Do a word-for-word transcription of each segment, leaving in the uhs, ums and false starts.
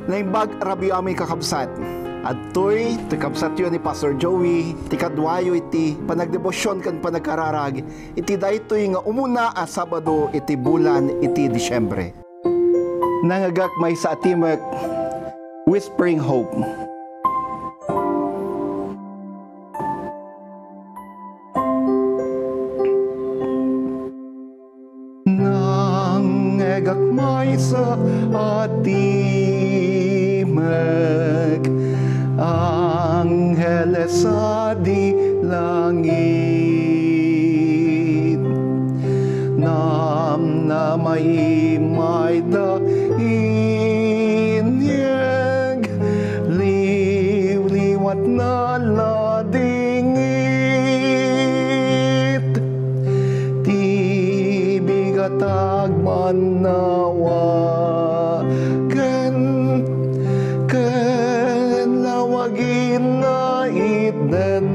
Naimbag a rabii amin, kakabsat. Adtoy ti kabsatyo ni Pastor Joey, ti kaduayo iti panagdebosyon ken panagkararag iti daytoy nga umuna a Sabado iti bulan iti Disiembre. Nangngegak maysa a timek, Whispering Hope. Nangngegak maysa a timek, angheles sadi langit. Namnama, imayda inyeg, liwliwatna la dingit. Ti bigat agmannawa ken, ken lawag inna itden.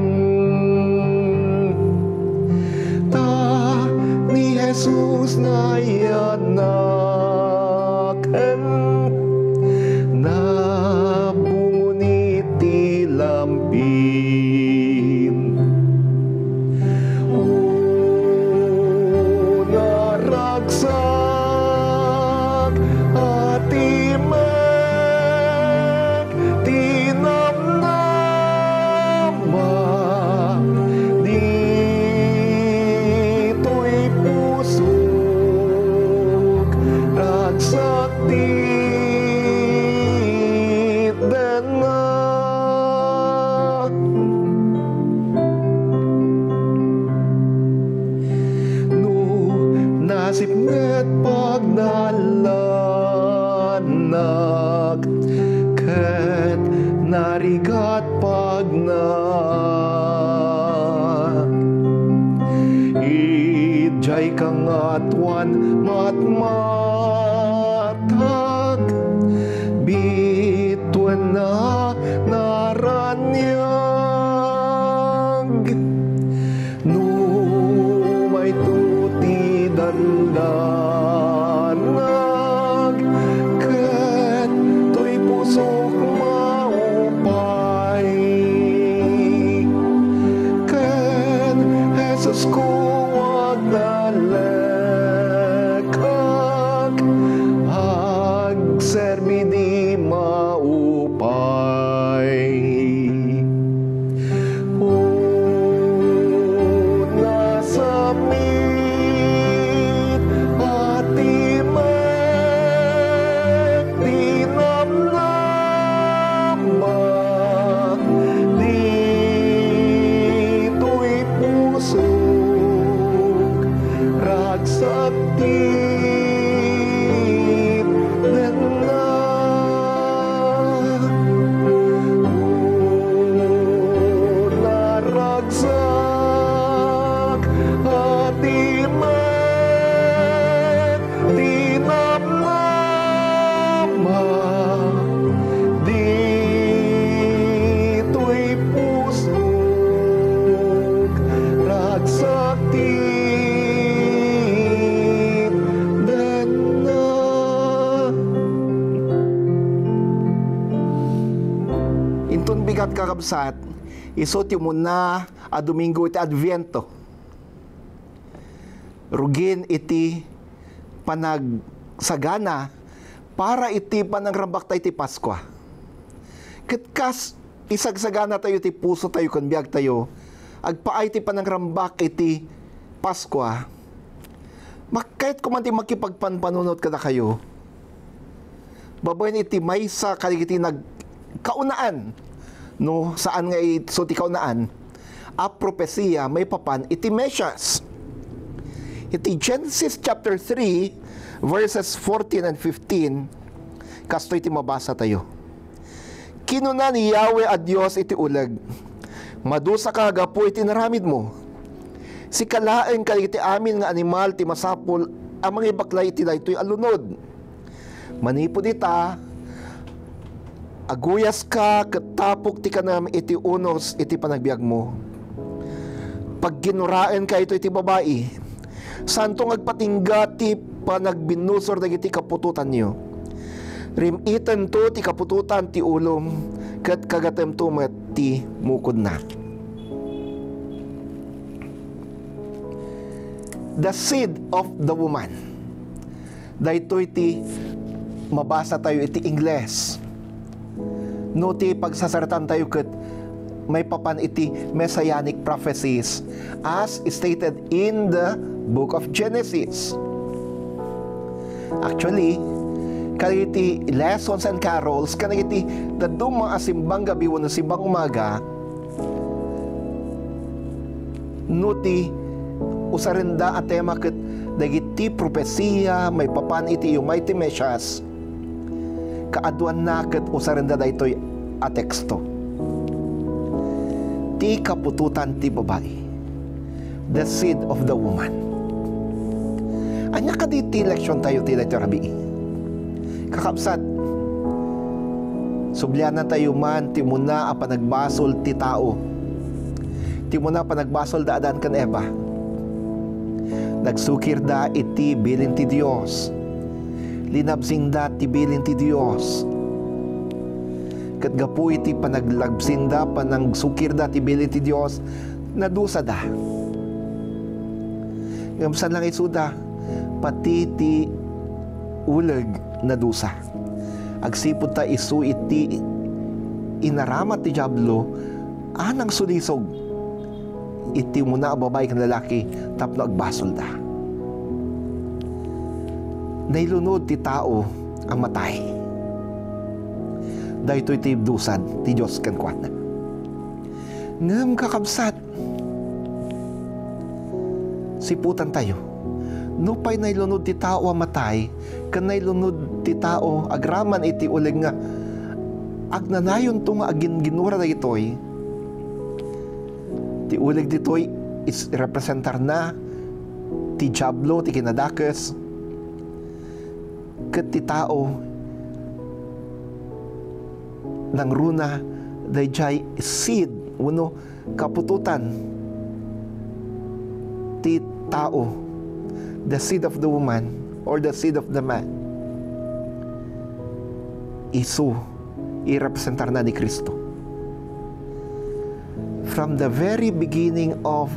Ta ni Jesus nayatna ken nabungon iti lampin. O naragsak a timek, ti namnama ditoy pusok, ragsak ti itdenna. No nasipnget pagnallanak ket narigat pagnak, idiay kangatoan matmatak, bituen a naraniag. No mayto ti dandanag, ket toy pusok maupay, ken Jesusko, agtalekak, agserbi di maupay. O nasamit a timek, ti namnama ditoy pusok, ragsak ti itdenna. O naragsak a timek, ti namnama ditoy pusok, ragsak ti itdenna. Inton bigat, kakabsat, isu ti umuna a Domingo iti Adviento. Rugin iti panagsagana para iti panangrambakta iti Paskua. Ket kas isagsaganatayo ti pusotayo ken biagtayo, agpaay ti panangrambak iti Paskua, makkayat koma ti makipagpanpanunot kadakayo babaen iti maysa kadagiti nagkaunaan, no, saan nga isu ti kaunaan, a propesiya maipapan iti Mesias. Iti Genesis chapter three, verses fourteen and fifteen, kastoy ti mabasatayo. Kinuna ni Yahweh a Dios iti uleg, "Madusaka gapu iti inaramidmo. Sika laeng kadagiti amin nga animal ti masapul a mangibaklay iti daytoy a lunod. Manipud ita, aguyaska ket tapok ti kanem iti unos iti panagbiagmo. Pagginuraenka iti babai. Saanto nga agpatingga ti panagbinusor dagiti kaputotanyo. Rim-itento ti kaputotan ti ulom, ket kagatemto met ti mukodna. The seed of the woman. Daytoy ti mabasa tayo iti Ingles. No ti pagsasaratan tayo ket maipapan iti messianic prophecies as stated in the book of Genesis. Actually, kadagiti lessons and carols, kadagiti dadduma a simbang gabi wenno simbang umaga, no ti usarenda a tema ket dagiti propesiya maipapan iti iumay ti Mesias, kaaduanna ket usarenda daytoy a teksto. Ti kaputotan ti babai, the seed of the woman. Ania kadi ti leksion tayo ti daytoy rabii? Kakabsat, sublianan tayo man ti umuna a panagbasol ti tao. Ti umuna a panagbasol da Adan ken Eva. Nagsukirda iti bilin ti Dios. Linabsingda ti bilin ti Dios. Ket gapu iti panaglabsinda, panagsukirda ti bilin ti Dios, nadusada. Ngem saan lang isuda, pati ti uleg nadusa. Agsipud ta isu iti inaramat ti Diablo a nangsulisog iti umuna a babai ken lalaki tapno agbasolda. Nailunod ti tao a matay. Daytoy ti dusa ti Dios kenkuana. Ngem kakabsat, siputan tayo. Nupay nailunod ti tao a matay, ken nailunod ti tao agraman iti uleg nga agnanayonto nga aginginura dagitoy, ti uleg ditoy is representarna ti Diablo, ti kinadakes, ket ti tao nangruna daydiay seed wenno kaputotan ti tao, the seed of the woman or the seed of the man, isu irepresentarna ni Cristo. From the very beginning of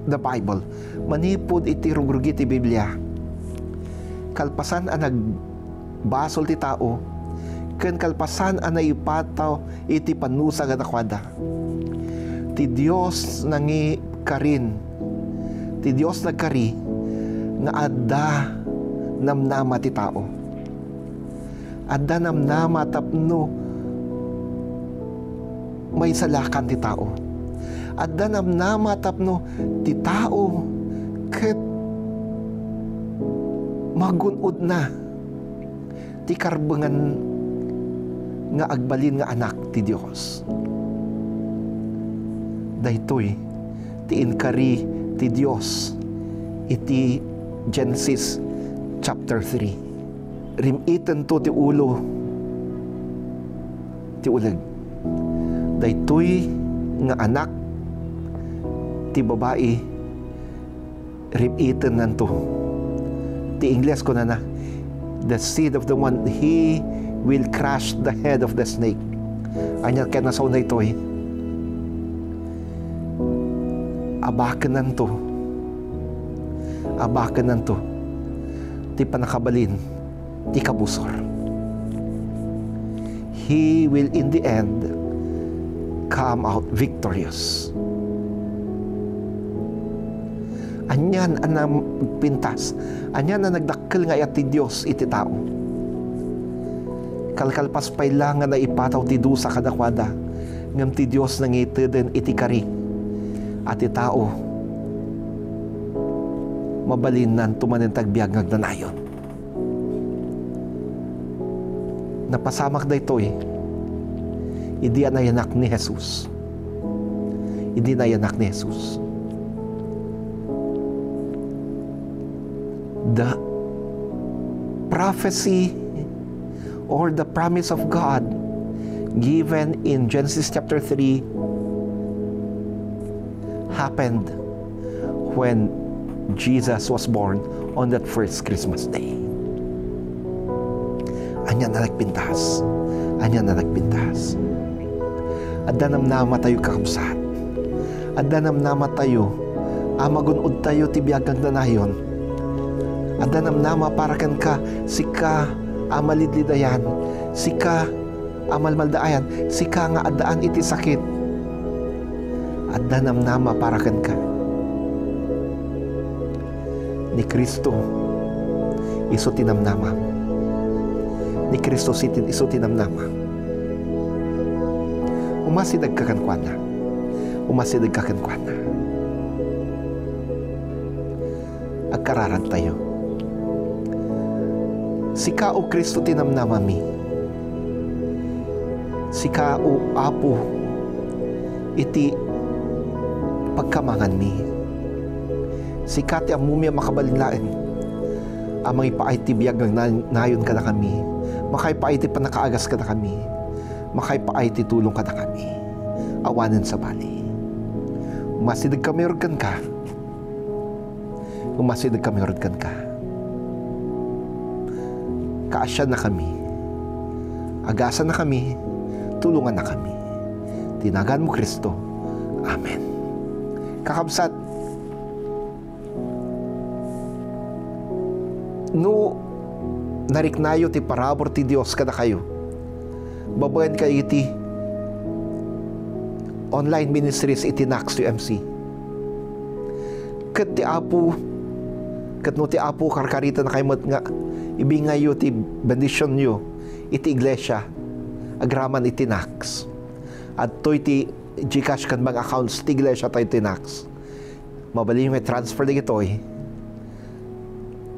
the Bible, manipud iti rugrugi ti Biblia, kalpasan a nagbasol ti tao, ken kalpasan a naipataw iti panusa kadakuada, ti Dios nangikarin, ti Dios nagkari nga adda namnama ti tao. Adda namnama tapno maisalakan ti tao. Adda namnama tapno ti tao ket magun-odna ti karbengan nga agbalin nga anak ti Dios. Daytoy ti inkari ti Dios iti Genesis chapter three. Rim-itento ti ulo ti uleg. Daytoy nga anak ti babai, rim-itennanto. Ti Ingles kunana, "The seed of the one, he will crush the head of the snake." Ania ket nasaona daytoy? Abakennanto. Abakennanto ti pannakabalin ti kabusor. He will in the end come out victorious. Anian a nagpintas, anian a nagdakkel nga ayat ti Dios iti tao. Kalkalpas pay la nga naipataw ti dusa kadakuada, ngem ti Dios nangiteden iti kari a ti tao mabalinnanto manen ti agbiag nga agnanayon. Napasamak daytoy idi nayanak ni Jesus. Idi nayanak ni Jesus. The prophecy or the promise of God given in Genesis chapter three happened when Jesus was born on that first Christmas day. Ania a nagpintas? Ania a nagpintas? Adda namnamatayo, kakabsat. Adda namnamatayo a magun-odtayo ti biag nga agnayon. Adda namnama para kenka, sika a malidlidayan, sika a malmaldaayan, sika nga addaan iti sakit. Adda namnama para kenka. Ni Cristo, isu ti namnama. Ni Cristo, isu ti, isu ti namnama. Umasidegka kenkuana. Umasidegka kenkuana. Agkararagtayo. Sika, O Cristo, ti namnamami. Sika, O Apo, iti pagkamanganmi. Sika ti ammomi a makabalin laeng a mangipaay ti biag nga agna-, nayon kadakami, makaipaay ti pannakaagas kadakami, makaipaay ti tulong kadakami. Awanen sabali. Umasidegkami ngarud kenka. Umasidegkami ngarud kenka. Kaasiannakami. Agasannakami. Tulongannakami. Ti naganmo, Cristo. Amen. Kakabsat, no nariknayo ti parabur ti Dios kadakayo, babaen kayo iti online ministries iti Knox U M C. Ket ti Apo, ket no ti Apo karkaritana kayo met nga ibingayyo ti bendisionyo iti iglesia agraman iti Knox. Adtoy ti GCash ken bank accounts ti iglesia tayo ti Knox. Mabalinyo nga i-transfer dagitoy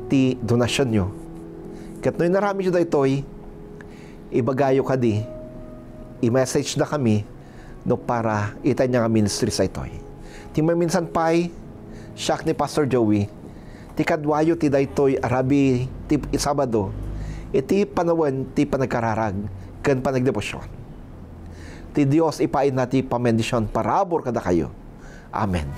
ti donasionyo. Ket no inaramidyo daytoy, ibagayo kadi, i-message da kami no para ita ania nga ministry saytoy. Ti maminsan pay, siak ni Pastor Joey, ti kaduayo ti daytoy a rabii ti Sabado, iti panawen ti panagkararag ken panagdebosion. Ti Dios ipaayna ti pamendisyon parabur kadakayo. Amen.